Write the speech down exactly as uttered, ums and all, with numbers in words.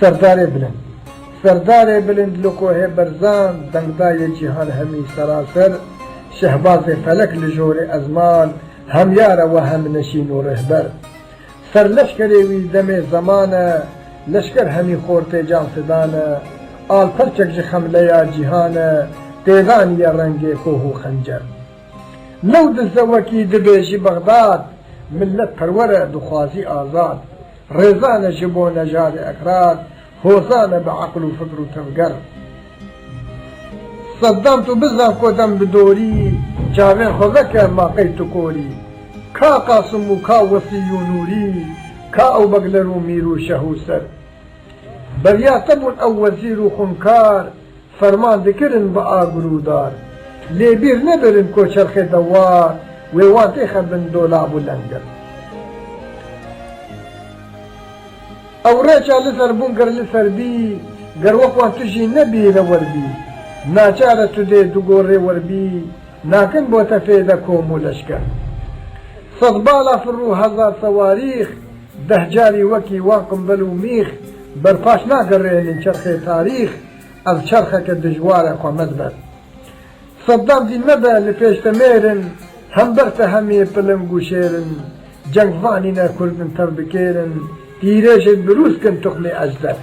Serdarê bilind. Serdarê bilind li kohê berzan, dengdayê cîhan hemî seraser, şehbazê felek li jorê ezman, hem yar e we hem neşîn û rêhber. Ser leşkerê wî demê zeman e, leşker hemî xortê can fidan e, alperçek ji xemleya cîhan e, têdaniye rengê koh û xencer. Lew dizze wekî dibêjî Bexdad, millet perwer e, dixwazî azad. Rêzan e ji bo nejadê Ekrad, hozan e bi eql û fikr û tevger. Seddam, tu bizan ku dem bi dorî, çavên xwe veke, ma qey tu korî. Ka Qasim û ka Wesî û Nûrî, ka Ewbegler û Mîr û Şeh û Ser. Beriya te bûn ew wezîr û xunkar, ferman dikirin bi agir û dar. Lê bîr nebirin ku çerxê dewar, wê wan têxe bin dolab û lengir. Ew rêça li ser bûn ger li ser bî, ger wek wan tu jî nebî rewer bî. Naçar e tu dê du gorê wer bî, nakin bo te fêde kom û leşker. Sed bala fir û hezar sewarîx, deh carî wekî wan qimbel û mîx, berpaş nagerênin çerxê tarîx, ev çerxeke dijwar e xwe me diber. Seddam dîn me be li pêş te mêr in, hem ber te hem ê piling û şêr in. Ceng vanîne kurd in tev bikêrin, tîrêjên birûz kin tuxmê ejder.